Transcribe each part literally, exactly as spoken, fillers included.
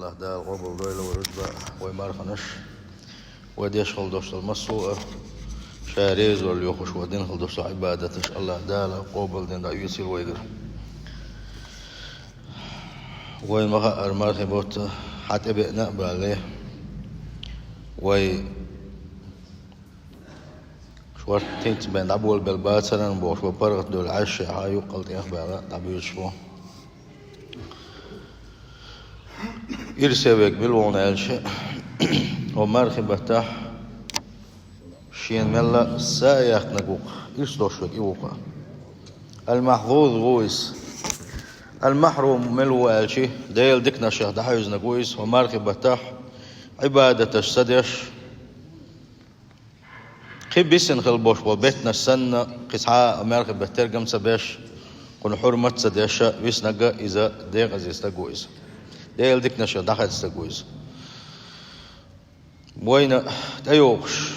АллахӀ Дала къобалдойла вай рузба, вай марханаш, вай деш хила долуш долу массо а, Ша резавалла йохуш вай дина хила долу Ӏибадаташ АллахӀ Дала къобалдина дӀаоьцийла вайгара. Вайн ма хаара, мархин бутт хьан тӀебеана а балале, вай шорта тӀаьхьа бен дӀаболабелла бацаран бохуш, вай паргӀат долу Ӏаьшшехьа юккъал тӀехбаьлла дӀабуьйцуш бу. Ирсе вега билла ву аьлча, хӀо мархи баттахь шена мелла а са а яьккхинарг ву-кх, ирс долуш верг и ву-кх. Ал-Махьзуз ву иза. Ал-Махьрум мила ву аьлча, Делан диканашех дӀахьаьвзинарг ву иза, хӀо мархи баттахь Ӏибадаташ ца деш, кхин бисина хила болуш болу беттанаш санна, кхин цхьа а мархи беттан тергам ца беш, кхунна хьурмат ца деш виснарг а, иза декъаза стаг ву иза. Делан диканашех дӀахаьдда стаг ву иза. Вайна тӀейогӀуш,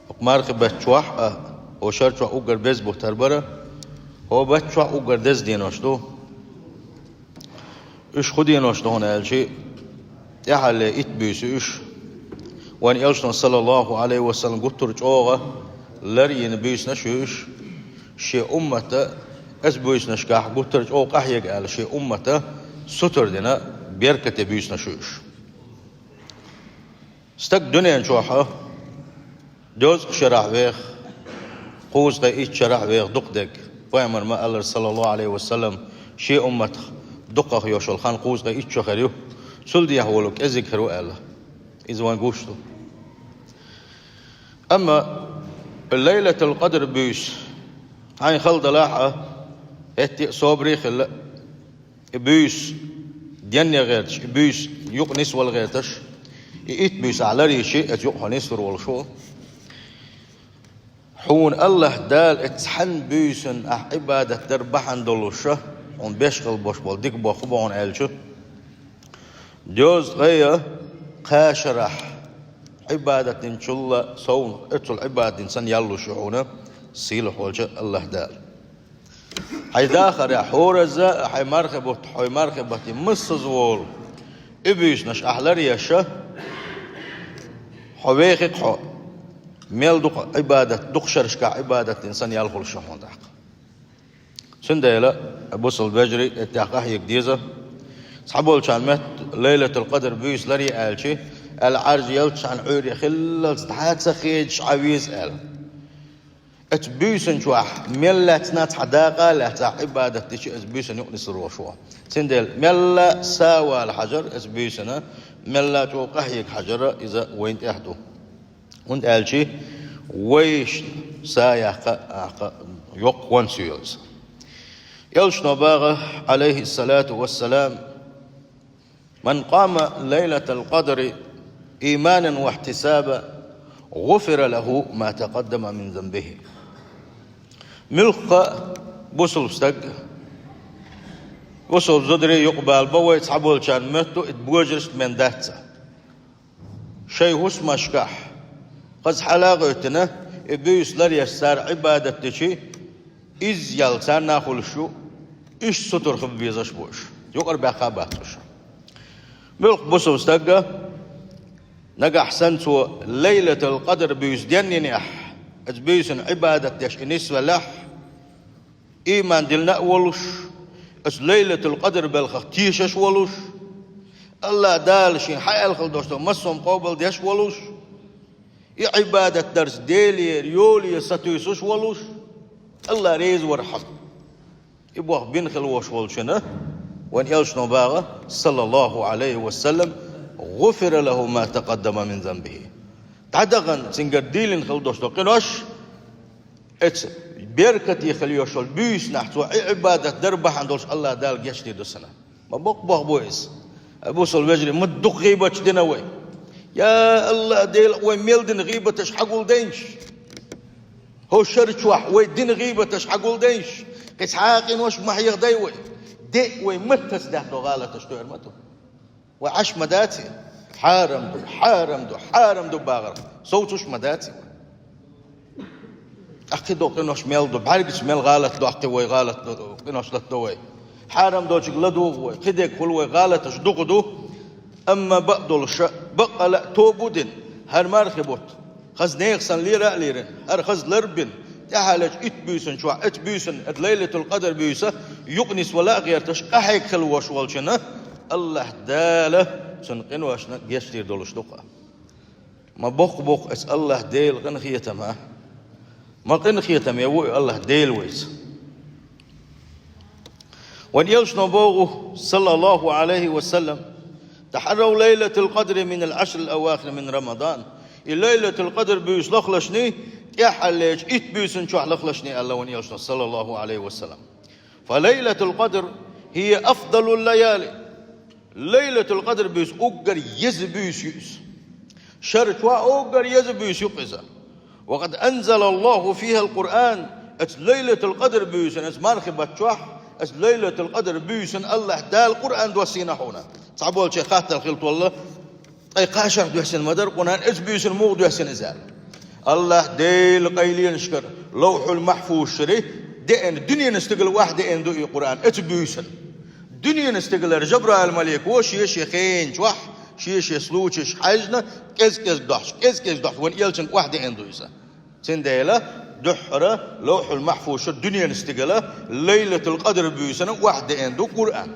хӀокху мархи бетта чохь а, хӀокху шар чохь уггар беза бутт хӀара бара, хӀокху бетта чохь уггар деза денош ду. Уьш хӀун денош ду хьуна аьлча, тӀаьххьара итт буьйса ю уьш. Вайн Элчано, саллаллаху Ӏалайхи ва саллам, гуттар а чӀогӀа ларйина буьйсанаш ю уьш. Шен уммата оцу буьйсанашкахь гуттар а чӀогӀа къахьега аьлла, шен уммата сутара дина, беркате буьйсанаш ю уьш. Стаг дуьнен чохь а дезткъа шарахь веха, кхузткъе итт шарахь веха дукха дерг. Пайхамара ма-аллара, саллаллаху Ӏалайхи ва саллам, шен умматах дукхах йолуш йолу хан кхузткъе итт шо хир ю, цул дехьа волу кӀезиг хир ву аьлла. Иза вайн гуш ду. Амма Лайлатул-Къадр буьйса хьайна хала далахь а, хӀетте а собаре а хилла, и буьйса денъян гӀерташ, и буьйса юкъа нисвала гӀерташ, и итт буьйса ахь ларйича, оцу юкъа хьо нислур волуш ву. Хьуна АллахӀ Дала оцу цхьана буьйсанна ахь Ӏибадат дар бахьана долуш, хьуна беш хила болуш болу дика боху бохьуна аьлча, дезткъе кхаа шарахь Ӏибадат динчул а совнаха, оццул Ӏибадат дина санна ял луш ю хьуна сийлахь волчу АллахӀ Дала. Хьайн дахарехь хӀоразза а хьайн мархи бутт, хьайн мархи баттахь массаза волу и буьйсанаш ахь ларъеш, хьо вехи-кх хьо, мел дукха Ӏибадат, дукха шерашкахь Ӏибадат дина санна ял хуьлуш ю хьуна тӀаккха. Цундела, бусалба вежарий, и тӀехь къахьега деза. Цхьаболчарна моьтту Лайлатул-Къадр буьйса ларъе аьлча, аьлла Ӏаржъелчхьана Ӏуьйре хиллалц дӀа ца хедаш Ӏан веза аьлла. Оцу буьйсанна чохь мел лаьцна цхьа дакъа а лаьцна Ӏибадат дича, оцу буьйсанна юкъа нислур волуш ву. Цундела мелла а са вала хьажар оцу буьйсанна, мелла а чӀогӀа къахьега хьажар иза вайна тӀехь ду. ХӀунда аьлча вайшна са яккха а, аккха а йоккха онца ю иза. Элчано боху, Ӏалайхиссалату вассалам: «Ман къама лайлатал къадри иманан ва ихьтисабан, гӀуфира лахӀу ма такъаддама мин занбихӀ». Муьлхха а бусалба стаг, бусалба зударий, юкъабала бан вай, цхьаболчарна моьтту и божаршна мен дац. Шайн хӀусамашкахь хаза хьала а гӀоьттина, и буьйса ларъеш цара Ӏибадат дича, изза ял царна а хуьлуш ю, иштта сутара хила безаш бу уьш. Юкъара баьхна а бац уьш. Муьлхха бусалба стаг а, нагахь санна цо Лайлатул Къадр буьйса денйинехь, оцу буьйсанна Ӏибадат деш и нисвеллехь, иман диллина а волуш, оцу Лайлатул Къадр белхах тешаш а волуш, АллахӀ Дала шена хьан аьлла хила долуш долу массо а къобал деш а волуш, и Ӏибадат дарца Делера йоле сатуьйсуш а волуш, АллахӀ реза вархьама. И боху бина хила волуш волчунна, вайн Элчано боху, саллаллахӀу Ӏалайхи ва саллам: «ГӀуфира лахӀу ма такъаддама мин занбихӀ». ДӀадахана цуьнгара дийлина хила долуш долу къинош, оцу беркате хила йолуш йолу буьйсанахь цо и Ӏибадат дар бахьана долуш АллахӀ Дала гечдийр ду цунна. Ма боккха бохам бу иза. Ай, бусалба вежарий, ма дукха гӀийбаташ дина вай. Я АллахӀ Дела, вай мел дина гӀийбаташ хьан гулдайнаш? ХӀокху шар чохь вай дина гӀийбаташ хьан гулдайнаш? Кхин цхьа а къинош ма хьехадай вай. Де а вай маттаца даьхна гӀалаташ ду, эр ма ду. Вай Ӏаш ма дац и? Хьарам ду, хьарам ду, хьарам ду бахарх совцуш ма дац и вай? ТӀаккха кхин доккха къинош мел ду, бӀаьргаш мел гӀалат до, кхин вай гӀалат до, къинош латадо вай. Хьарам долчуьнга ладугӀу вай, кхидерг хуьлу вай, гӀалаташ дукха ду. Амма бакъдолуша, бакъала а тоба а дина, хӀара мархи бутт хаза нехан санна лера а лерина, хӀара хаза лар а бина, тӀаьхьаллачу итт буьйсанна чохь, оцу буьйсанна, оцу Лайлатул-Къадр буьйса юкъа нисвала а гӀерташ, къахьегна хилла волуш волчунна, АллахӀ Дала цуьнан къиношна гечдийр долуш ду-кх. Ма боккха бу-кх оцу АллахӀ Делан къинхетам, а? Ма къинхетаме ву и АллахӀ Дела вайца. Вайн элчано боху, саллаллаху Ӏалайхи ва саллам: «تحروا ليلة القدر من العشر الأواخر من رمضان». И Лайлатул-Къадр буьйса лахлашний, тӀаьхьаллечу итт буьйсанна чохь лахлашний, аьлла вайн элчано, саллаллаху Ӏалайхи ва саллам. «فليلة القدر هي أفضل الليالي». Лайлатул-Къадр буьйса уггар еза буьйса ю иза. Шарчохь уггар еза буьйса ю-кх иза. «وقد أنزل الله فيها القرآن». Оцу Лайлатул-Къадр буьйсанна, оцу мархи баттахь, оцу Лайлатул-Къадр буьйсанна АллахӀ Дала Къуръан доссийна хьуна. Цхьаболчеран хаттар хила толлу, ткъа кхаа шарахь доьссина ма дара Къуръан, оцу буьйсанна муха доьссина иза аьлла. АллахӀ Делан къайленашкара, Лавхьул-Махьфузашкара деана, дуьненан стигала охьадеана ду и Къуръан оцу буьйсанна. Дуьненан стигалара Жабраил-малико шен-шен хенан чохь, шен-шен случайш хьаьжна, кӀез-кӀезиг дохьуш, кӀез-кӀезиг дохьуш, вайн элчанна охьадеана ду иза. Цундела дуьххьара Лавхьул-Махьфузашкара дуьненан стигала Лайлатул-Къадр буьйсанна охьадеана ду Къуръан.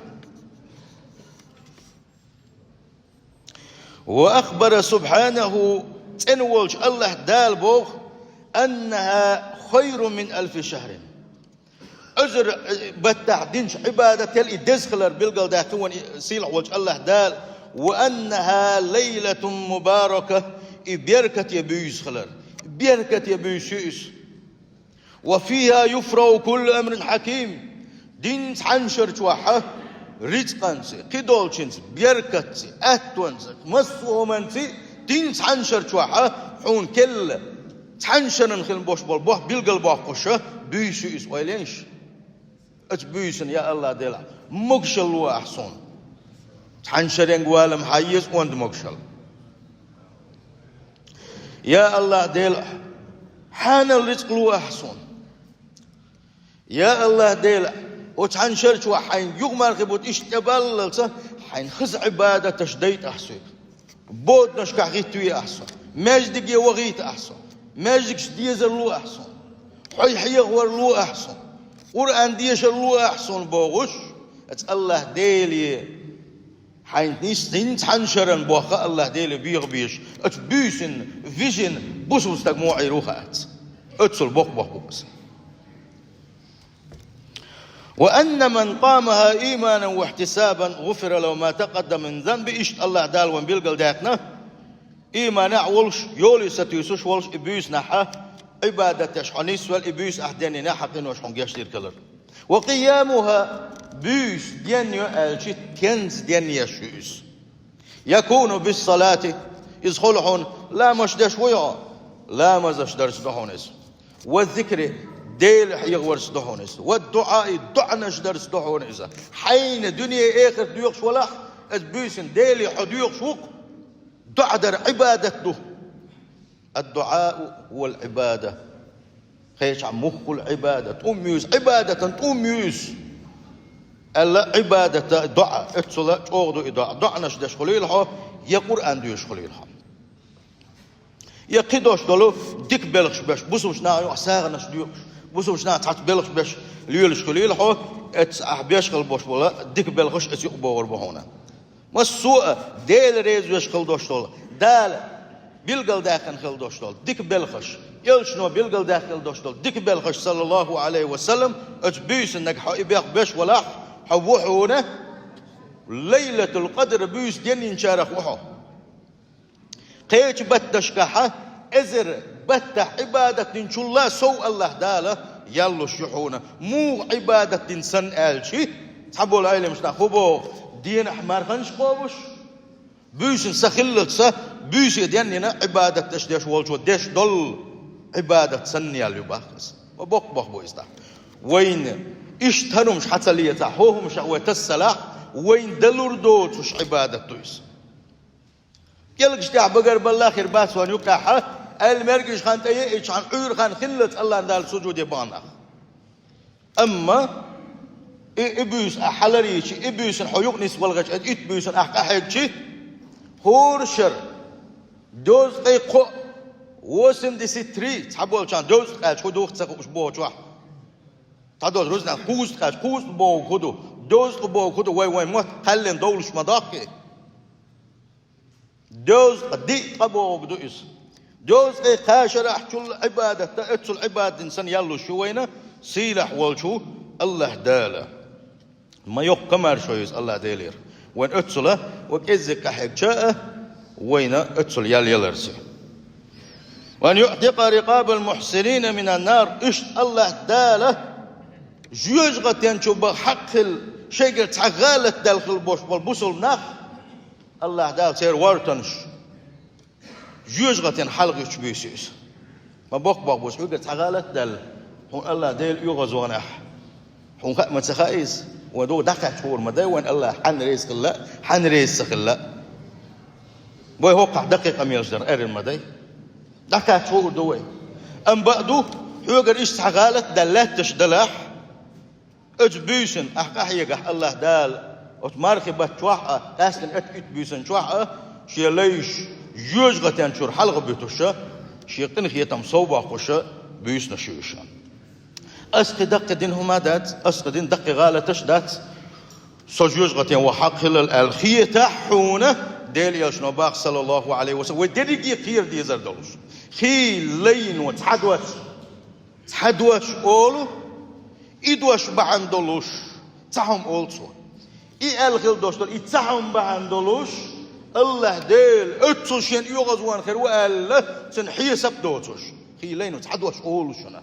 «وأخبر سبحانه», цӀена волчу АллахӀ Дала боху: «أنها خير من ألف شهر». Эзар баттахь динчу Ӏибадател и деза хилар билгалдаьккхина вайн сийлахь волчу АллахӀ Дала: «وأنها ليلة مباركة», и беркате буьйса хилар, беркате буьйса ю иза. «وفيها يفرغ كل أمر حكيم». Динца хьаншар чохь рицкъанца, кхидолчуьнца, беркатца, аьттонца, массо а хӀуманца, динца хьаншар чохь хьуна келла, цхьаншаран хилла болуш болу бохь билгалбоккхуша буьйса ю иза, ойла йиш. Оцу буьйсанна, я АллахӀ Дела, могушалла ло ахь суна. Цхьаншаренга валам хьан еза онда могушалла. Я АллахӀ Дела, хьанал рицкъ ло ахь суна. Я АллахӀ Дела, оцу хьаншар чохь хьайн юха мархи бутт иштта тӀебаллалца, хьайн хаза Ӏибадаташ дайта ахь соьга. Боданашкахь гӀиттаве ахь со. Маьждиге вахийта ахь со. Маьждигаш дезар ло ахь со. Хьой хьехавар ло ахь со. Къуръан дешар ло ахь суна бохуш, оцу АллахӀ Деле хьайн нисдина цхьаншаран бохха АллахӀ Деле беха безаш, оцу буьйсанна вижина бусалба стаг муха Ӏийр ву хаьац. Оццул боккха бохь бу иза. «وأن من قامها إيمانا واحتسابا غفر له ما تقدم من ذنبه», иштта АллахӀ Дала вайн билгалдаьккхина, ийманехь волуш, йоле сатуьйсуш волуш, и буьйсанахь Ӏибадаташ хьо нисвелла, и буьйса ахь денйинехь хьан къинош хьуна гечдийр хилар. «وقيامها», буьйса денйо аьлча, тенза денъеш ю иза. «يكون بالصلاة», иза хуьлу хьуна, ламазаш деш вуй хьо, ламазаш дарца ду хьуна иза. «والذكر», Дела хьехаварца ду хьуна иза. «والدعاء», доӀанаш дарца ду хьуна иза. Хьайна дуьне, эхарт доьхуш валахь, иза буьйсанна Деле хьо доьхуш ву-кх, доӀа дар Ӏибадат ду. «الدعاء هو العبادة». Кхечахь «مخ العبادة», тӀум ю иза, Ӏибадатан тӀум ю иза. Аьлла, Ӏибадата доӀа, оццула чӀогӀа ду и доӀа. ДоӀанаш деш хуьлийла хьо, я Къуръан доьшуш хуьлийла хьо. Я кхидолуш долу дика белхаш беш, бусалбачу наха юкъахь сагӀанаш доькъуш, бусалбачу наха цхьацца белхаш беш лелаш хуьлийла хьо, эцца ахь беш хила болуш болу дика белхаш эцца юкъа богӀур бу хьуна. Массо а Дела реза веш хила долуш долу, Дала билгалдаьккхина хила долуш долу дика белхаш, элчано билгалдаьккхина хила долуш долу дика белхаш, саллаллаху Ӏалайхи ва саллам, оцу буьйсанна хьо и бех беш валахь, хьо ву хьуна Лайлатул-Къадр буьйса денйинчарах ву хьо. Кхечу баттанашкахьа эзар баттахь Ӏибадат динчул а сов АллахӀ Дала ял луш ю хьуна. Муха Ӏибадат дина санна аьлча, цхьаболу Ӏеламнаха хӀун боху, денахь марханаш кхобуш, буьйсанна са хиллалц а, буьйса денйина Ӏибадаташ деш волчо деш долу Ӏибадат санна ял ю боху иза. Ма боккха бохь бу иза тӀаккха. Вайна иштта хӀуманаш хьан ца лецахь, хӀун хӀуманаш вай тасалахь, вайна далур доцуш Ӏибадат ду иза. КӀелгаш тӀехь багарбалла хир бац вайн юккъехьа, аьлла мергаш хан тӀе йиъча, хьан Ӏуьйра хан хиллалц АллахӀ Дала сужуде баханах. Амма и, и буьйса ахь хьаларийчи, и буьйсанна хьо юкъа нисвалгӀачи, итт буьйсанна ахь къахьегчи, ХӀора шера дезткъе кхоъ, восемьдесят три, цхьаболчарна дезткъа аьлча хӀун ду ца хууш бохучохь. Цхьадолчо рузна кхузткъа аьлча кхузткъа бохург хӀун ду, дезткъа бохург хӀун ду, вай, вайн мотт кхаьллина довлуш ма доккхий. Дезткъа диъ ткъа бохург ду иза. Дезткъе кхаа шарахь чул Ӏибадат дан, оццул Ӏибадат дина санна ял луш ю вайна сийлахь волчу АллахӀ Дала. Ма йоккха маршо ю иза АллахӀ Делера. Вайна оццул а, ва кӀеззиг къахьегча а, вайна оццул ял яларца. «Ва ан юътика рикъабал мухьсинина минан нар». Иштта АллахӀ Дала жоьжахатен чу баха хьакъ хилла, шайгара цхьа гӀалат даьлла хилла болуш болу бусалба нах, АллахӀ Дала церан вортанаш жоьжахатен хьалха йитча буьйсу иза. Ма боккха боху бузу хьоьгара цхьа гӀалат а даьлла, хьуна АллахӀ Дела оьгӀазвахнехь, хьуна хаа ма ца хаьа иза, вайн догӀу дӀакхаьчча хуур ма дай вайна АллахӀ хьанна реза хилла, хьанна реза ца хилла. Вай хӀокхахь даккхий къамелаш дар аьррина ма дай. ДӀакхаьчча хуур ду вай. Амма бакъ ду, хьоьгара иштта цхьа гӀалат а даьлла лаьтташ далахь, оцу буьйсанна ахь къахьегахь АллахӀ Дала, оцу мархи баттахь а, къаьсттина оцу итт буьйсанна чохь а, шен лайш жоьжахатен чуьра хьалха буьтуша, шен къинхетам сов боккхуша буьйсанаш ю уьш. Ас кхин даккхий дина хӀума дац, ас кхин дина даккхий гӀалаташ дац, со жоьжахатен ваха хьакъ хилла аьлла хетахь хьуна, Делан Элчано боху, саллаллаху Ӏалайхи ва саллам, вай дерриге а кхера дезар долуш. Хийла лайно цхьа дош, цхьа дош олу, и дош бахьана долуш цхьа хӀума олу цо. И аьлла хилла дош долу, и цхьа хӀума бахьана долуш, АллахӀ Дела оццул шена оьгӀазвахна хир ву аьлла, цуьнан хьесап доцуш. Хийла лайно цхьа дош олу шуна.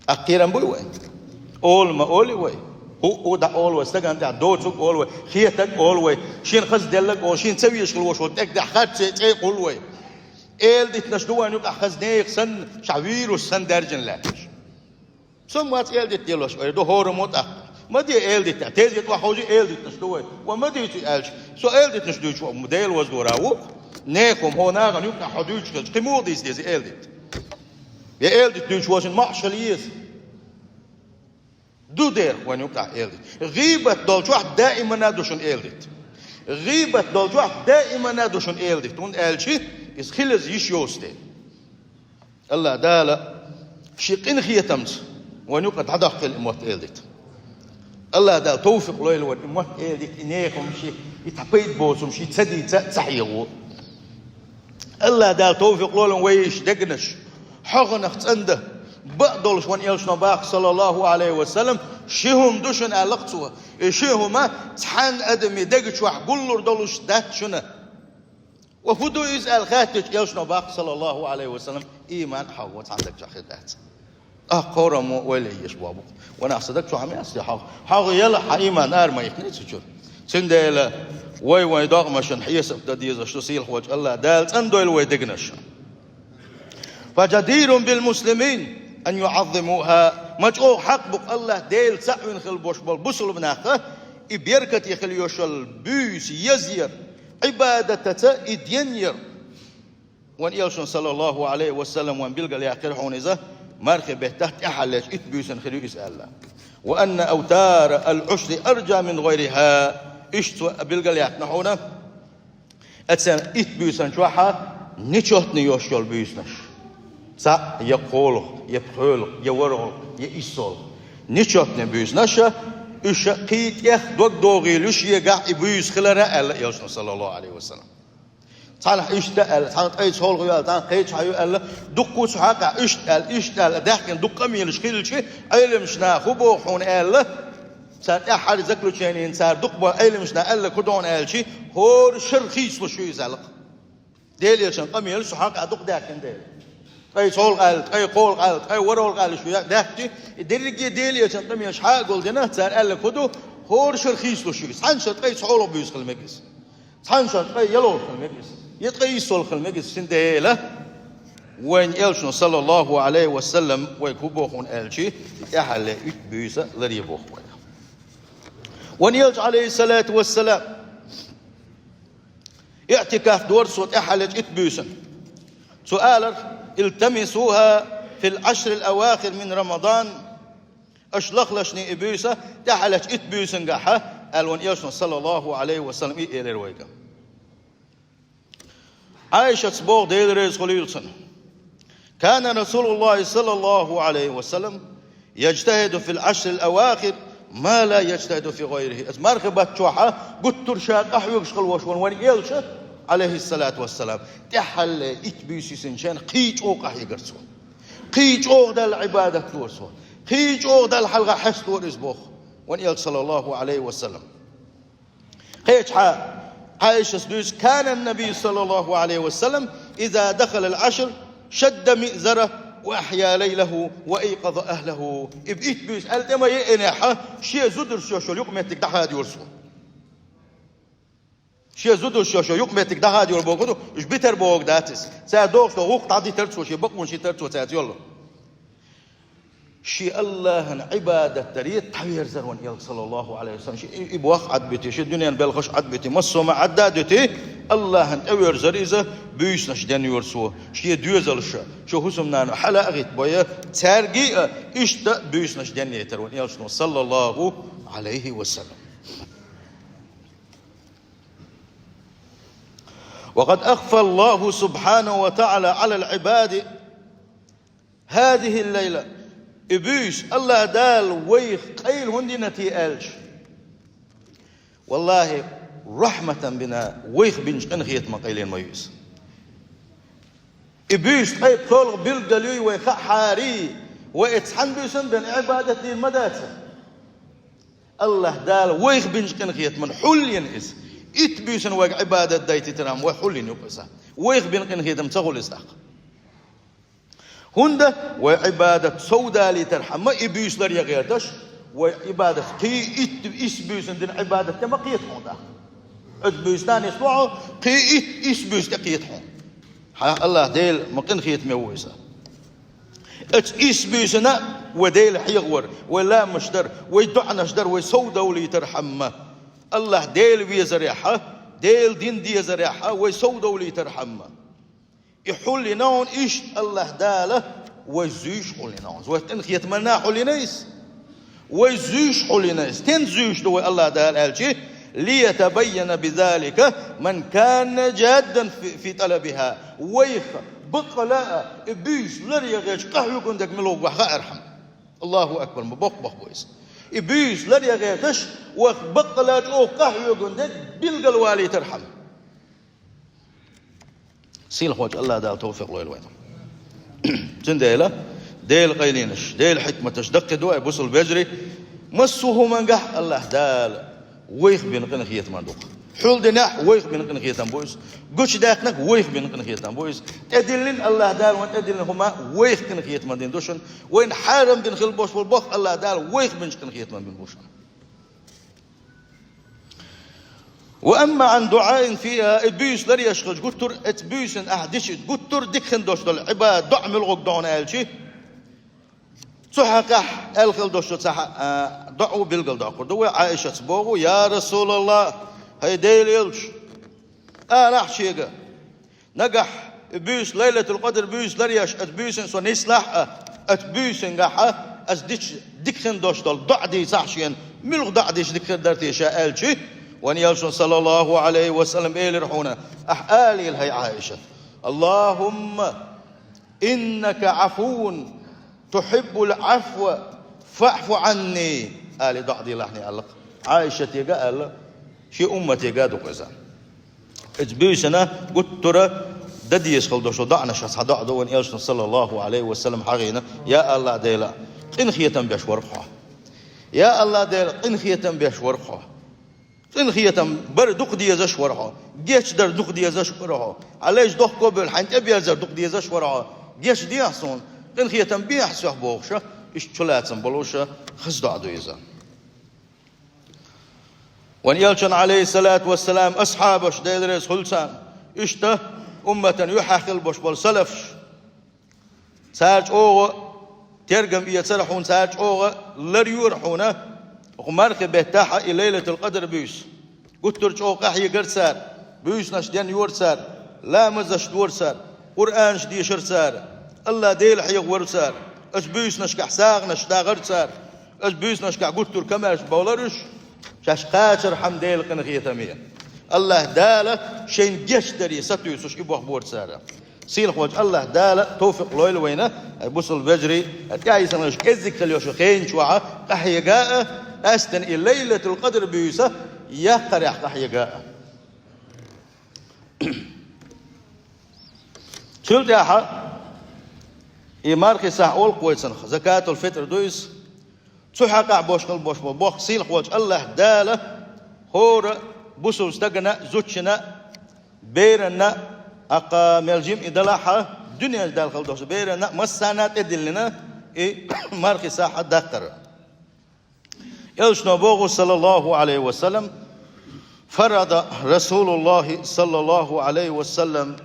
ТӀаккха кхерам буй вай? Олу ма олий вай. ХӀуъу дӀа олу вай, стагана тӀехь доцург олу вай, хетарг олу вай, шена хаза делларг олу, шена ца везаш хилла волуш волу тӀеган тӀехь харц цӀе кхуллу вай. Эладитанаш ду вайн юкъахь хаза нехан санна, ша вирус санна даьржина лаьтташ. Со ма вац эладита делош, ой, ду хӀораммо тӀаккха. Ма де эладита, тезет охьахьожий эладитанаш ду вай. Ва ма дийци аьлча, со эладитанаш дуьйцуш ву, Дела вазлора ву. Нехан хӀо нахана юкъахь хьо дуьйцуш хилча, кхин муха дийца деза эладита? Я эладита дуьйцуш волчун маӀаш хила еза. Ду дера вайн юкъахь эладита. ГӀийбат долчохь даимана ду шуна эладита. ГӀийбат долчохь даимана ду шуна эладита. ХӀунда аьлча иза хилаза йиш йоцу дела. АллахӀ Дала шен къинхетамца вайн юкъа дӀадоккхийла и мотт эладита. АллахӀ Дала товфикъ лойла вайн и мотт эладита, и нехан ши, и цхьа пайда боцу ши ца дийца а, ца хьехо. АллахӀ Дала товфикъ лойла вайша дегнаш хьогӀанах цӀандан, бакъдолуш вайн Элчано боху, саллаллаху Ӏалайхи ва саллам, ши хӀума ду шуна аьлла-кх цо. И ши хӀума цхьана адамийн дега чохь гуллур долуш дац шуна. Ва хӀун ду иза аьлла хаьттича, Элчано боху, саллаллаху Ӏалайхи ва саллам, ийман хьо вон цхьана даг чохь хир дац. ТӀаккха хӀораммо ойла еш боху. Ванах сан даг чохь ма яц те хьо. ХьогӀа яла хьан ийман ара ма йихкиний цу чуьра. Цундела вай вайн догӀмашна хьесап дан дезаш ду сийлахь волчу АллахӀ Дала цӀандойла вай дегнаш. فجدير بالمسلمين أن يعظموها. Ма чӀогӀа хьакъ бу-кх АллахӀ Дела цхьаъ вина хила бош болу бусалба нах, и беркате хила йош йолу буьйса езъяр, Ӏибадатаца и денъяр. Вайн Элчано, саллаллаху Ӏалайхи ва саллам, вайн билгалъяьккхира хьуна иза, мархи беттах тӀаьххьарлечу итт буьйсанна хир ю иза аьлла. وأن أوتار العشر أرجى من غيرها. Иштта цо билгалъяьккхина хьуна, оцу итт буьйсанна чохь нечётный йош йолу буьйсанаш. Цхьаъ, я кхоалгӀа, я пхоьалгӀа, я ворхӀалгӀа, я иссолгӀа. Нечётный буьйсанаш, уьш кхин тӀех дог догӀийла ю шегахь и буьйса хилар аьлла Элчано, саллаллаху Ӏалайхи ва саллам. Цхьанхьа иштта аьлла, цхьанхьа ткъе цхьолгӀа ю аьлла, цхьанхьа кхечхьа ю аьлла, дуккха а цу хьокъехь иштта аьлла, иштта аьлла, даьхкина дуккха къамелаш хилча, Ӏеламнаха хӀун боху хьуна аьлла, цара тӀаьххьара заключенина цара дукха бо-, Ӏеламнаха аьлларг хӀун ду хьуна аьлча, хӀора шарахь хийцалуш ю иза аьлла-кх. Делан Элчан къамелаш цу хьокъехь дукха даьхкина дела. Ткъе цхьолгӀа аьлла, ткъе кхоалгӀа аьлла, ткъе ворхӀалгӀа аьлла шу даьхкича, и дерриге а Делан Элчан къамелаш хьа а гулдина, цара аьлларг хӀун ду, хӀора шарахь хийцалуш ю иза. Цхьана шарахь ткъе цхьолгӀа буьйса хила мега иза. Цхьана шарахь ткъе ялхалгӀа хила мега иза, я ткъе иссолгӀа хила мега иза, цундела вайн Элчано, саллаллаху Ӏалайхи ва саллам, вайга хӀун боху хьуна аьлча, и тӀаьххьарле итт буьйса ларъе боху вайга. Вайн Элча, Ӏалайхиссалату вассалам, иӀтикаф дора цо тӀаьххьарлечу итт буьйсанна. Цо алара: التمسوها في العشر الأواخر من رمضان. Аша лахлашний и буьйса тӀаьххьарлечу итт буьйсангахьа аьлла, вайн Элчано, саллаллаху Ӏалайхи ва саллам, и элира вайга. Ӏайшатас боху, Дела реза хуьлийла цунна: «كان رسول الله صلى الله عليه وسلم يجتهد في العشر الأواخر ما لا يجتهد في غيره». Иза мархи баттахь гуттар ша къахьоьгуш хилла волуш вайн Элча, Ӏалайхиссалату вассалам, тӀаьххьара итт буьйса йисинчу хенахь кхин чӀогӀа къахьегара цо. Кхин чӀогӀа Далла Ӏибадат дора цо. Кхин чӀогӀа Далла хьалха хьестора иза боху вайн Элча, саллаллаху Ӏалайхи ва саллам. Кхечахьа Ӏайшас дуьйцу: «كان النبي صلى الله عليه وسلم إذا دخل العشر شد مئزره وأحيا ليله وأيقظ أهله». И итт буьйса аьлла тӀе ма еанехь, шен зударшна йолу юкъаметтиг дӀахадайора цо. Шен зударшна йолу юкъаметтиг дӀахадайора бохург ду, уьш битар бохург дац иза. Цара дохуш долу гӀуллакх дӀадитара цо, шен бакъонаш йитира цо цаьрца йолу. Шен Аллахьан Ӏибадат даре дӀаверзара вайн Элча, саллаллаху Ӏалайхи ва саллам. Шен и, и бохк Ӏад а буьтий, шен дуьненан белхаш Ӏад а буьтий, массо а ма Ӏад а дуьтий, Аллахьан тӀе верзара иза, буьйсанаш денйора цо. Шен доьзалш, шен хӀусамнана хьала а гӀиттабой, цаьрга а иштта буьйсанаш денъяйтара вайн Элчано, саллаллаху Ӏалайхи ва саллам. «وقد أخفى الله سبحانه وتعالى على العباد هذه الليلة». И буьйса Аллахь Дала вайх къайла хӀунда йина те аьлча, валлахӀи, رحمة بنا, вайх бинчу къинхетаман къайла йина ма ю иза. И буьйса ткъе пхоьалгӀа билггал юй вай хаахьара, вай оцу цхьана буьйсанна бен Ӏибадат дийр ма дацара. Аллахь Дала вайх бинчу къинхетаман хьулйина иза. Итт буьйсанна вайга Ӏибадат дайтийтархьама, вай хьулйина ю-кх иза. Вайх бина къинхетам ца хуьлу иза тӀаккха. ХӀунда вай Ӏибадат сов далийтархьама, и буьйса ларъян гӀерташ, вай Ӏибадат кхин итт, исс буьйсанна дина Ӏибадат тӀе ма кхета хьуна тӀаккха. Оцу буьйсанна нисло хьо, кхин итт, исс буьйса тӀе кхета хьуна. Хьан Аллахь Дела ма къинхетаме ву иза. Оцу исс буьйсанна вай Дела хьехавар, вай ламазаш дар, вай доӀанаш дар, вай сов довлийтархьама. Аллахь Дела везарехьа, Дела дин дезарехьа, вай сов довлийтархьама. И хьулйина хьуна иштта Аллахь Дала вай зуьйш хьулйина хьуна. Вай къинхетаманна хьулйина иза. Вай зуьйш хьулйина иза. Стенна зуьйш ду вай Аллахь Дала аьлча, «ليتبين بذلك من كان جادا في، في طلبها». Вайх баккъала а и буьйса ларъян гӀерташ къахьоьгун дерг мила ву хаархьама. Аллаху акбар, ма боккха бохург бу иза. И буьйса ларъян гӀерташ, вайх баккъала а чӀогӀа къахьоьгун дерг билгалвалийтархьама. Сийлахьчу Аллахь Дала тавфикъ лойла вайна. Цундела Делан къайленаш, Делан хьикматаш даккхий ду, ай бусалба вежарий, массо а хӀумангахь Аллахь Дала вайх бина къинхетаман ду-кх. Хьулдинехь вайх бина къинхетам бу иза. Гучудаьккхинарг вайх бина къинхетам бу иза. ТӀедиллина Аллахь Дала вайна тӀедиллина хӀума вайх къинхетаман дина ду шуна. Вайна хьарам бина хила болуш болу бохург Аллахь Дала вайх бинчу къинхетаман бина бу шуна. «وأما عن دعاء فيها», и буьйса ларъеш хилча гуттар а, оцу буьйсанна ахь дича гуттар а дика хин долуш долу Ӏибадат доӀа муьлхарг ду хьуна аьлча, цу хьокъехь аьлла хила долуш долу цхьа, а, доӀа билгалдоккхур ду вай. Ӏайшатас боху: «Я Расулаллах, хӀай Делан Элча, алахь шега, нагахь и буьйса, Лайлатул-Къадр буьйса ларъеш, оцу буьйсанна со нислахь а, оцу буьйсангахьа аса дича дика хин долуш долу доӀа дийцахь шена, муьлха доӀа дича дика хир дара те ша?» аьлча, вайн Элчано, саллаллаху Ӏалайхи ва саллам, элира хьуна: «Ахь алийла, хӀай Ӏайша: „Аллахумма иннака Ӏафуввун тухьиббул Ӏафва фаӀфу Ӏанни“», али доӀа делахьний аьлла-кх. Ӏайшатега а аьлла, шен умматега а ду-кх иза. Оцу буьйсанна гуттара а дан дезаш хила долуш долу доӀанашах цхьа доӀа ду вайн Элчано, саллаллаху Ӏалайхи ва саллам, хьахийна: «Я Аллахь Дела, къинхетам беш вара-кх хьо. Я Аллахь Дела, къинхетам беш вара-кх хьо. Къинхетам бар дукха дезаш вара хьо. Гечдар дукха дезаш вара хьо. Хьан лайш дохко а бевлла, хьайна тӀеберзар дукха дезаш вара хьо. Гечдехьа суна, къинхетам бехьа соьх», бохуш, иштта чулацам болуш, хаза доӀа ду иза. Вайн Элчанна, Ӏалайхиссалату вассалам, асхьабаш, Дела реза хуьлу царна, иштта умматана юьххьехь хила болуш болу салафаш, цара чӀогӀа тергам эцара хьуна, цара чӀогӀа ларйора хьуна, оцу мархи беттахь и Лайлатул-Къадр буьйса. Гуттар а чӀогӀа къахьегара цара, буьйсанаш денйора цара, ламазаш дора цара, Къуръанаш дешара цара, Аллахь Дела хьехавора цара, оцу буьйсанашкахь сагӀанаш дахара цара, оцу буьйсанашкахь гуттар а комаьрша бовлара уьш. Шаьш кхачархьама Делан къинхетаме. АллахӀ Дала шайна гечдаре сатуьйсуш и бохбора цара. Сийлахьволчу АллахӀ Дала товфикъ лойла вайна, хьай бусалба вежарий, хьай тӀаьхьа йисина йолуш кӀеззиг хила йолуш хенчохь къахьега а, къаьсттина и Лайлатул-Къадр буьйса яккхарехь къахьега а. Цул тӀаьхьа и мархи сахь олу-кх вай цунах, закатул-фитр ду иза. Цу хьакъехь бохуш хила бохуш болу боху сийлахьволчу АллахӀ Дала хӀора бусалба стагана а, зудчунна а, беранна а, аккха мел жима и далахь а, дуьненчу даьлла хила долуш беранна а, массарна а тӀедиллина и мархи сахь даккхар. Элчано боху, саллаллаху Ӏалайхи ва саллам: «Фарада Расулуллахи саллаллаху Ӏалайхи ва саллам».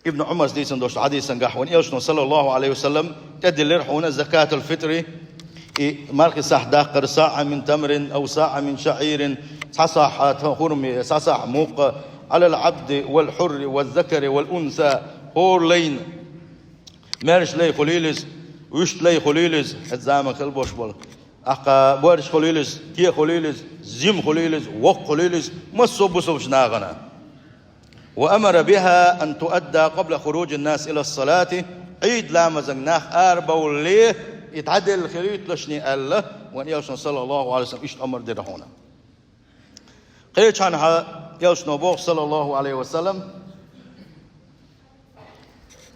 Ибн Ӏумарс дийцина долчу хьадисан гахь вайн Элчано, саллаллаху Ӏалайхи ва саллам, тӀедиллира хьуна закатул-фитри, и мархи сахь даккхар, саӀан мин тамрин ав саӀан мин шаӀирин, цхьа сахь хурми, цхьа сахь мукъа, Ӏалал Ӏабди вал хьурри ваз закари вал унса, хӀора лайна, маьрша лай хуьлийла иза, вуьшта лай хуьлийла иза, хӀета заман хила бохуш болу, аккха боьрша хуьлийла иза, те хуьлийла иза, жима хуьлийла иза, воккха хуьлийла иза, массо а бусалбачу нахана. «Ва амара биха ан туадда къабла хуружин нас ила салати», Ӏийд ламазан нах арабовлале и дӀаделла хилийталаш аьлла, вайн Элчано, саллаллаху Ӏалайхи ва саллам, иштта амар дира хьуна. Кхечанхьа Элчано боху, саллаллаху Ӏалайхи ва саллам,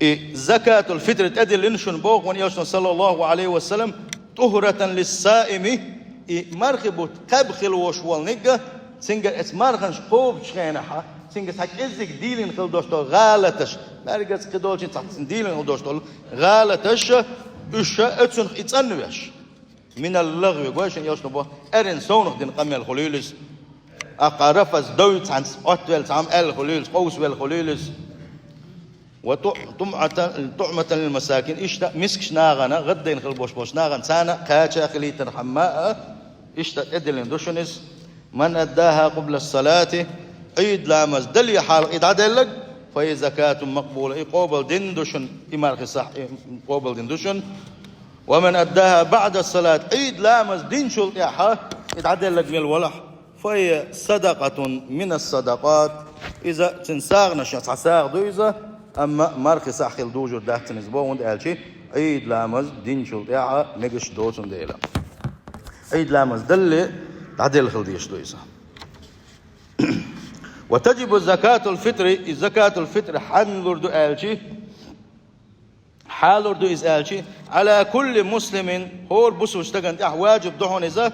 и закатул-фитр тӀедиллина шуна боху вайн Элчано, саллаллаху Ӏалайхи ва саллам, «тӀухӀратан лиссаими», и мархи бутт кхаьбна хила волуш волу нигга, цуьнга эца марханаш кхобучу хенахь, цуьнга цхьа кӀеззиг дийлина хила долуш долу гӀалаташ, маьргаца кхидолчийн цхьа дийлина хила долуш долу гӀалаташ, уьш оцунах и цӀанвеш. «Минал лагӀви», гой шуна Элчано боху, эрна совнах дина къамел хуьлийла иза. Аккха рафас, дов цхьаьнца, Ӏоттавелла цхьамма аьлла хуьлийла иза, къовсавелла хуьлийла иза. «Ва ту-, тумӀатан, тумӀатан лил масакин», иштта мискачу нахана, гӀаддайна хила бохуш болчу нахана, царна а кхача хилийтархьама а, иштта тӀедиллина ду шуна иза. «Ман аддаха къубла салати», Ӏийд ламаз дале хьалха и дӀаделларг, «фа хия закатун макъбула», и къобалдина ду шуна, и мархи сахь, и къобалдина ду шуна. «Ва ман аддаха баӀда салат», Ӏийд ламаз динчул тӀаьхьа и дӀаделларг мел валахь, «фа хия садакъатун минас садакъат», иза цуьнан сагӀанашна цхьа сагӀа ду иза, амма мархи сахь хила дужур дац цуьнан иза боху, хӀунда аьлча Ӏийд ламаз динчул тӀаьхьа мегаш доцун дела. Ӏийд ламаз даллале дӀаделла хила дезаш ду иза. «Ва таджибу закатул-фитри», и закатул-фитр хьанна лур ду аьлча, хьан лур ду иза аьлча, «Ӏала кулли муслимин», хӀора бусалба стагана тӀехь ваджиб ду хьуна иза,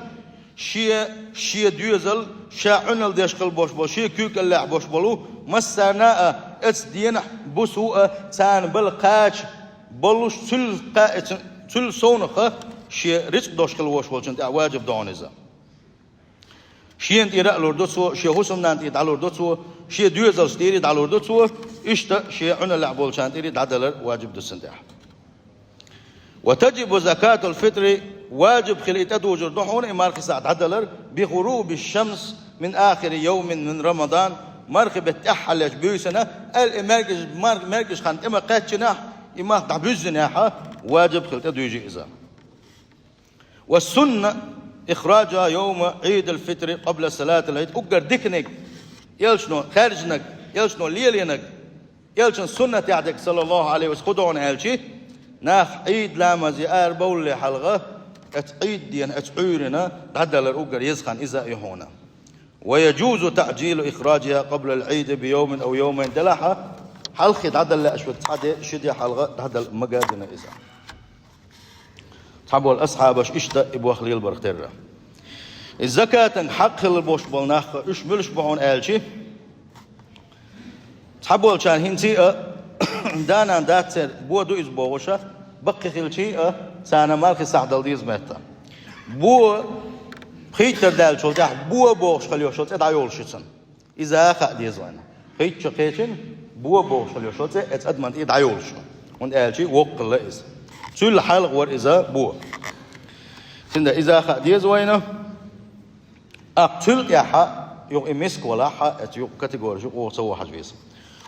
шен, шен доьзал, ша Ӏуналла деш хила бохуш болу, шен куьйгаллехь бохуш болу массарна а, оцу денахь буса а, царна бала кхача болуш, цуьлла кхаьа, цуьлла совнаха шен рицкъ долуш хила волуш волчунна тӀехь ваджиб ду хьуна иза. Шена тӀера а лур ду цо, шен хӀусамнанна тӀера дӀалур ду цо, шен доьзалшна тӀера дӀалур ду цо, иштта шен Ӏуналлехь болчарна тӀера дӀадалар ваджиб ду цунна тӀехь. «Ва таджибу закатул-фитри», ваджиб хила и тӀедужур ду хьуна и мархи сахь дӀадалар, «би гӀуруби шамс мин ахири йовмин мин Рамадан», мархи беттан тӀаьххьаллечу буьйсанна, аьлла и маьркӀаж-, мар-, маьркӀажа хан тӀе ма-кхаьччинехь, и марха дӀабуьззинехь, ваджиб хила тӀедуьйжу иза. «Ва сунна ихраджуха йовма Ӏийдил-фитри къабла салатил Ӏийд». Уггар диканиг, Элчано хаьржинарг, Элчано лелийнарг, Элчан суннатехь дерг, саллаллаху Ӏалайхи ва саллам, хӀун ду хьуна аьлча, нах Ӏийд ламазе арабовлале хьалха, оцу Ӏийд дена, оцу Ӏуьйранна дӀадалар уггар еза хан иза а ю хьуна. «Ва яджузу таъджилу ихраджиха къаблал Ӏийди би йовмин ав йовмайн», делахь а, хьалххе дӀадала лаьаш верг цхьа де, ши де хьалха дӀадала магадина иза. Цхьаболу асхьабаш иштта и боху лелабарх терра. И закатан хьакъ хилла болуш болу нах, уьш муьлш бу хьуна аьлча, цхьаболчарна хӀинца а, да-нана дац церан, бо ду иза бохуша, баккхий хилча а, царна мархи сахь дала деза метта. Бо пхийттара даьллачул тӀаьхьа бо бохуш хила йолуш йолу цӀе дӀайолуш ю цунна. Иза а хаа деза вайна. Хиттачу кхечина бо бохуш хила йолу цӀе оцу адаман тӀе дӀайолуш ю. ХӀунда аьлча воккхалла иза. Цуьнан хьалха вара иза бо. Цуьнан иза а хаа деза вайна. ТӀаккха цуьнан тӀаьхьа юха и миска валахь а, оцу юкъа категориш юкъа ваха ца вахьаш веза.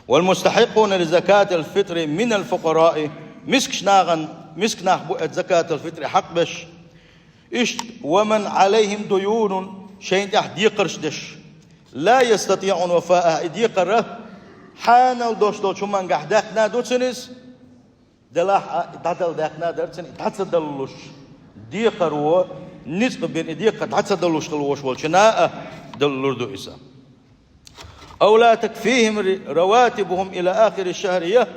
«Вал мустахьиккъуна ли закатил фитри минал фукъараи», мискаш нахана, миска нах бу оцу закатал фитри хьакъ беш. Иштта, ومن عليهم ديون, шайна тӀехь декхарш деш. لا يستطيعون وفاءها, и декхар хьанал дош долчу хӀумангахь даьккхина а ду цунна иза, делахь а, и дӀадала даьккхина а дара цунна, и дӀа ца даллуш, декхаро ницкъ бина и декхар дӀа ца даллуш хила волуш волчунна а далур ду иза. أو لا تكفيهم ر-، رواتبهم إلى آخر الشهر, я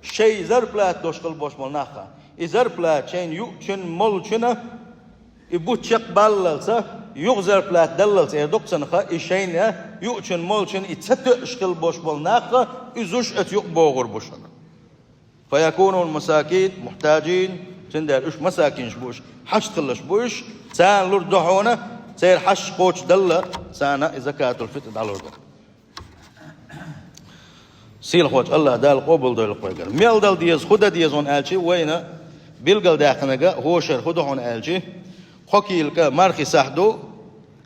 шайн зарплата дош хила болуш болу нах. И зарплата шайна юучун, молучун, и бутт чекхбаллалц, юха зарплата даллалц, эр ду-кх цунах, и шайна юучун, молучун и ца тоьуш хила болуш болу нах, иза уьш оцу юкъа богӀур бу шуна. فيكونون مساكين محتاجين, цундела уьш масакинаш бу уьш, хьашт хилларш бу уьш, царна лур ду хьуна, церан хьашт кхочушдалла, царна и закатул фитӀ дӀалур ду. Сийлахьчу АллахӀ Дала къобалдойла-кх вайгара. Мел дала деза, хӀун дан деза хьуна аьлча, вайна билгалдаьккхинарг хӀокху шарахь хӀун ду хьуна аьлча, кхо кийлакъ мархи сахь ду,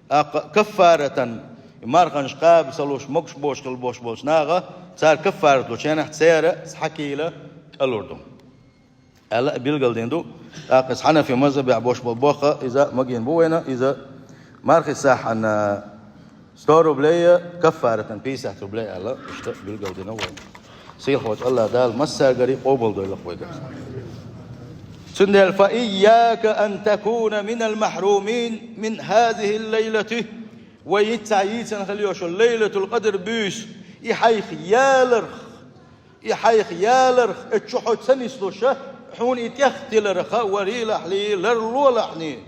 ТӀаккха каффаратан, марханаш кхаба ца луш, могуш боцуш хила болуш болчу наха, цара каффарат лучу хенахь, церан цхьа кийла кӀалур ду, аьлла а билгалдина ду. ТӀаккха иза хьанафи мазхабехь болуш болу бохха, иза магийна бу вайна, иза мархи сахьана сто рублей, каффаратан пятьдесят рублей аьлла, иштта билгалдина вайна. Сийлахьчу АллахӀ Дала массаьргара къобалдойла-кх вайгара. Цундела, فإياك أن تكون من المحرومين من هذه الليلة, вай йиццахь йийцина хила йолуш йолу Лайлатул-Къадр буьйса, и хьайх яларх, и хьайх яларх, оцу чу хьо ца нислуш, хьуна и тӀехтиларх вархьалахь, ларлолахь.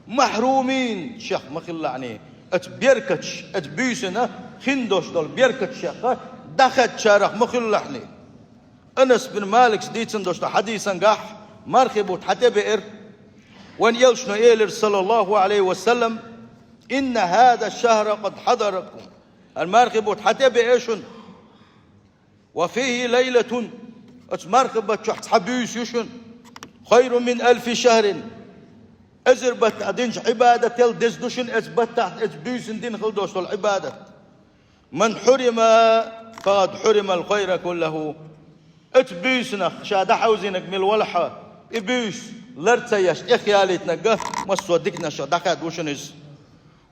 Махьрумин шех ма хилалахь, оцу беркаташ, оцу буьйсанна хин долуш долу беркаташ шех дӀахаьдначарах ма хилалахь. Анас бин Маликс дийцина долуш долу хьадисангахь мархи бутт хьан тӀе беара, вайн элчано элира, саллаллаху Ӏалайхи ва саллам: إن هذا الشهر قد حضركم, хӀара мархи бутт хьан тӀе беара шуна. وفيه ليلة, оцу мархи баттахь цхьа буьйса ю шуна, خير من ألف شهر, эзар баттахь динчу Ӏибадател деза ду шуна оцу баттахь, оцу буьйсанна дина хила долуш долу Ӏибадат. من حرم فقد حرم الخير كله. Оцу буьйсанах ша дӀахьовзийнарг мила велахь а, и буьйса лар ца еш тӀехъялийтинарг массо а диканашах дӀахаьдда ву шуна иза.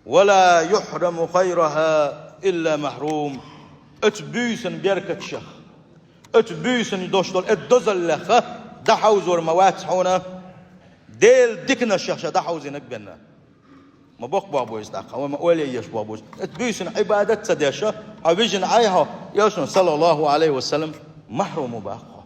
ولا يحرم خيرها إلا محروم. Оцу буьйсанна беркаташах, оцу буьйсанна долуш долу оцу дозаллех дӀахьовзор ма вац хьуна, Делан диканашах ша дӀахьовзийнарг бен. Ма боккха боху бу иза тӀаккха, вай ма ойла еш боху бу иза. Оцу буьйсанна Ӏибадат ца деш, хьо вижина Ӏай хьо, элчано, саллаллаху Ӏалайхи ва саллам, махьрум ву боху хьо.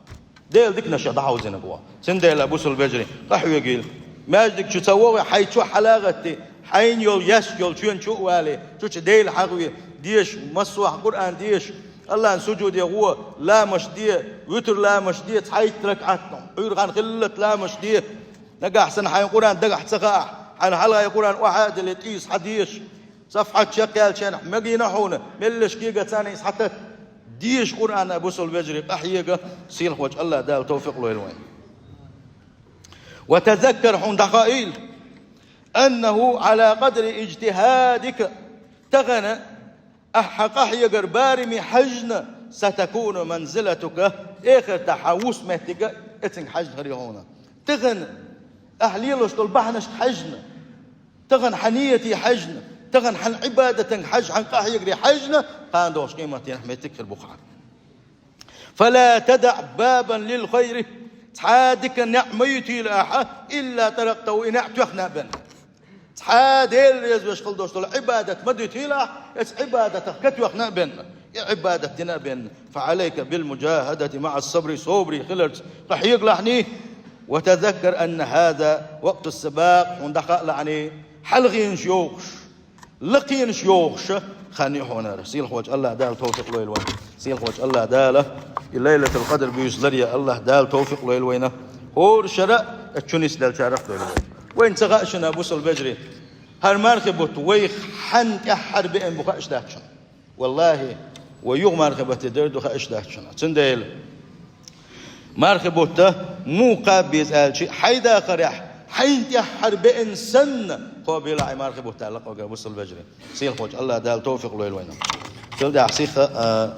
Делан диканашах дӀахьовзийнарг ву. Цундела, бусалба вежарий, къахьоьгийла. Маьждиг чу ца вогӀий, хьайн чохь хьала а гӀатти, хьайна йолу, яьсса йолу чоьн чу а валий, чу чу Дела хьахаве, деша, массо а Къуръан деша, АллахӀан сужуде гӀо, ламаш де, вуьтур ламаш де, цхьайтта ракаӀат, Ӏуьйра хан хиллалц ламаш де. Нагахь санна хьайна Къуръан дагахь ца хаахь, хьайна хьалхара Къуръан охьа а деле, тӀийса хьан деша. Сафхьат чекхъяьллачу хенахь мегийна хьуна, меллаша кегийча царна иза хьататта. Деша Къуръан, бусалба вежарий, къахьега, сийлахьчу АллахӀ Дала тавфикъ лойла вайна. وتذكر, хьуна дӀахаийла, أنه على قدر اجتهادك, тахана ахьа хьан къахьегар бараме хьаьжна, ستكون منزلتك, эхартахь хьан вус меттиг а эцинга хьаьжна хир ю хьуна. Тахана ахьа лелош долу бахьанашка хьаьжна, тахана хьан нийяте хьаьжна, тахана хьан Ӏибадатанга хьаьжна, хьан къахьегаре хьаьжна, кхана догӀучу къематдийнахь меттиг хир бу хьан. فلا تدع بابا للخير, цхьа а дикан неӀ ма йитийла ахьа, إلا طرقته, и неӀ тоьхна а бен. Цхьа а Дела резавеш хила долуш долу Ӏибадат ма дуьтийла ахь, оцу Ӏибадатах ка тоьхна а бен, и Ӏибадат дина а бен. فعليك بالمجاهدة مع الصبر, собаре хиларца къахьегалахь. وتذكر أن هذا وقت السباق, хьуна дӀахаалахь, хьалхенаш йохуш, лакхенаш йохуш хан ю хьуна хӀара. Сийлахьчу АллахӀ Дала тавфикъ лойла вайна. Сийлахьчу АллахӀ Дала и Лайлатул-Къадр буьйса ларъян АллахӀ Дала тавфикъ лойла вайна. ХӀора шарахь а чу нисделлачарах а дойла вай. Вайна ца хаьа шуна, бусалба вежарий, хӀара мархи бутт вайх хьанна тӀаьххьара беана бу хууш дац шуна. Валлахьи, вай юха мархи бутт дер ду хууш дац шуна. Цундела мархи бутт муха кхаба беза аьлча, хьайн дахарехь хьайна тӀаьххьара беана санна, кхобийла хьайн мархи бутт аьлла-кх вайгара, бусалба вежарий. Сийлахьчу АллахӀ Дала тавфикъ лойла вайна. Цул тӀаьхьа сиха, а,